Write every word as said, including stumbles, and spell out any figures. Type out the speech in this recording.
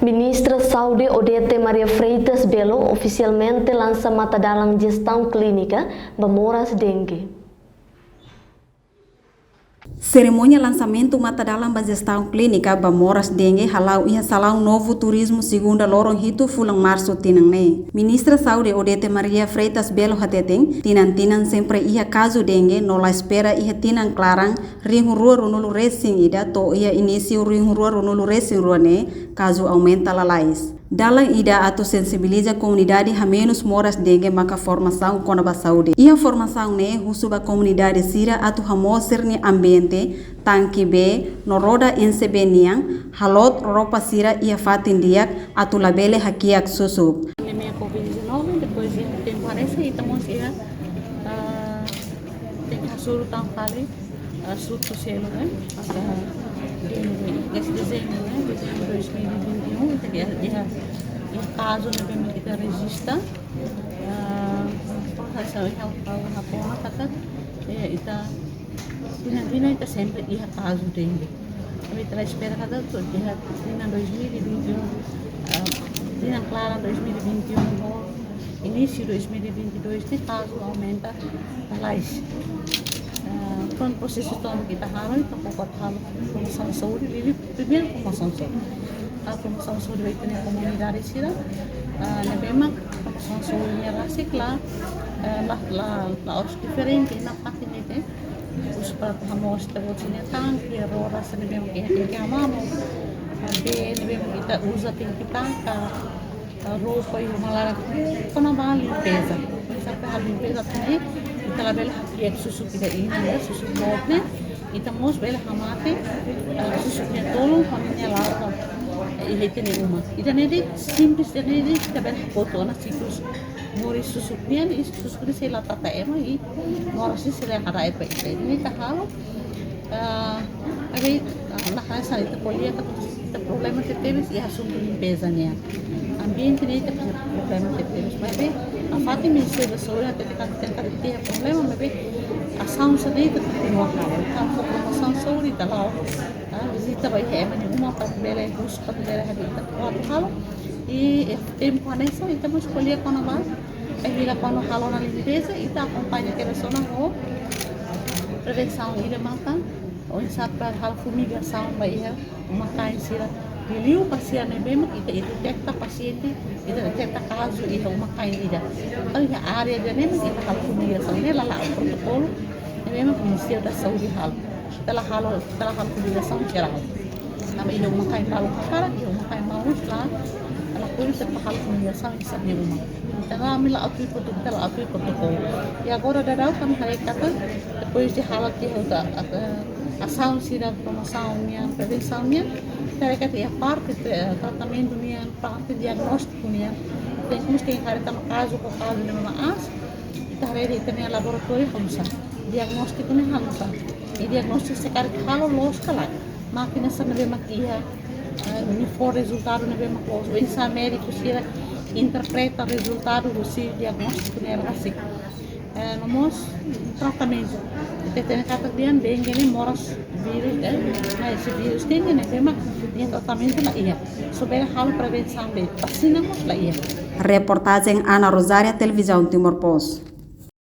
Ministra Saúde Odete Maria Freitas Belo ofisialmente lansa matadalan jestaun klínika ba moras dengue. Serimónia lansamentu matadalan ba jestaun klínika ba moras dengue hala'o iha Salaun Novu Turizmu, segunda loron hitu fulan Marsu tinan ne'e. Ministra Saúde Odete Maria Freitas Belo hateten, tinan-tinan sempre iha kazu dengue no la espera iha tinan klaran rihun rua ruanulu resin ida to'o iha inísiu rihun rua ruanulu resin rua ne'e kazu aumenta lalais. Dalan ida atu sensibiliza komunidade hamenus moras dengue maka formasaun kona-ba saúde. Iha formasaun ne'e husu ba komunidade sira atu hamoos sira-nia ambiente, tanke bee no roda enxe bee nian, haloot roupa sira iha fatin di'ak atu labele hakiak susuk. Pandemia covid dezanove, depois de tempu hanesan, ita mós iha, ah, tenke hasoru tan fali, ah, surtu seluk, ne'e? Ata dezembru, ne'e? Dezembru, ne'e? Dezembru dois mil e vinte e um, ita iha, iha, iha kazu ne'ebé mak ita rejista. Ah, por razão, iha, iha, iha, iha, iha, iha, iha, tinan-tinan ita sempre iha kazu dengue. Ami ita la espera katak to'o iha tinan dois mil e vinte e um, ah, tinan klaran dois mil e vinte e um ho inísiu dois mil e vinte e dois ne'e kazu aumenta lalais. Ah, prontu, prosesu tomak ita halo, ita koko halo promosaun saúde, liuliu primeiru promosaun saúde. Ah, promosaun saúde ba ita-nia komunidade sira, ah, ne'ebé mak promosaun saúde ne'e rasik la, eh, la, la, la'ós diferente iha fatin ne'e, ne'e? Husu para atu hamoos ita-boot sira-nia tanke, roda sira ne'ebé mak iha tenke hamamuk, bee ne'ebé mak ita uza tenke taka, roupa iha uma laran, kona-ba limpeza. Saida mak limpeza atu nune'e ita labele hakiak susuk ida iha ne'e, susuk boot ne'e, ita mós bele hamate, eh, susuk nia tulun ho nia laran iha ita-nia uma. Ida-ne'e de'it simples, ida-ne'e de'it ita bele hakotu ona siklus moris susuk nian, i susuk ne'e sei la trata ema, i moras ne'e sei la hada'et ba ita. Ne'e ita halo, ah, maibé, ah, la hanesan ita ko'alia katak ita problema tebetebes iha asuntu limpeza nian. Ambiente ne'e ita problema tebetebes. Maibé, nafatin Ministériu da Saúde hatete katak tenke iha problema, maibé asaun sira-ne'e ita kontinua halo. Tantu promosaun saúde ita la'o, ah, vizita ba iha ema nia uma para bele husu, para bele hadi'a ita kuandu halo. I, eh, tempu hanesan ita mós ko'alia kona-ba, eh, bainhira kuandu halo ona limpeza, ita akompaña kedas ona ho prevensaun ida maka, oinsá para halo fumigasaun ba iha uma-kain sira. Liuliu ba sira ne'ebé mak ita, ita deteta pasiente, ita deteta kazu iha uma-kain ida. Entaun iha área ida-ne'e mak ita halo fumigasaun ne'e, la la'o protokolu ne'ebé mak Ministériu da Saúde halo. Ita la halo, ita la halo fumigasaun jerál. Tanba iha uma-kain balu hakarak, iha uma-kain balu la, la kuri tanba halo fumigasaun iha sira-nia uma. Entaun ami la'o tuir proto-, ita la'o tuir protokolu. I agora daudaun ami haree katak, depois de halo tiha uta, eh, asaun sira promosaun nian, prevensaun nian, ita haree katak iha parte, eh, tratamentu nian, parte diagnóstiku nian, tenke mós tenke haree tanba kazu ho kazu ne'ebé mak aas, ita haree de'it ita-nia laboratóriu halo nu'usá, diagnóstiku ne'e halo nu'usá. I diagnóstiku se karik halo loos ka lae. Mákina sira ne'ebé mak iha, eh, nia fó rezultadu ne'ebé mak loos. Oinsá médiku sira interpreta rezultadu husi diagnóstiku ne'e rasik. Eh, no mós tratamentu. Ita hatene katak dehan dengue ne'e moras vírus, eh, maibé vírus dengue ne'e, ne'ebé mak nia tratamentu la iha. Só bele halo prevensaun de'it, vasina mós la iha. Reportajen Ana Rosária, Televizaun Timor Post.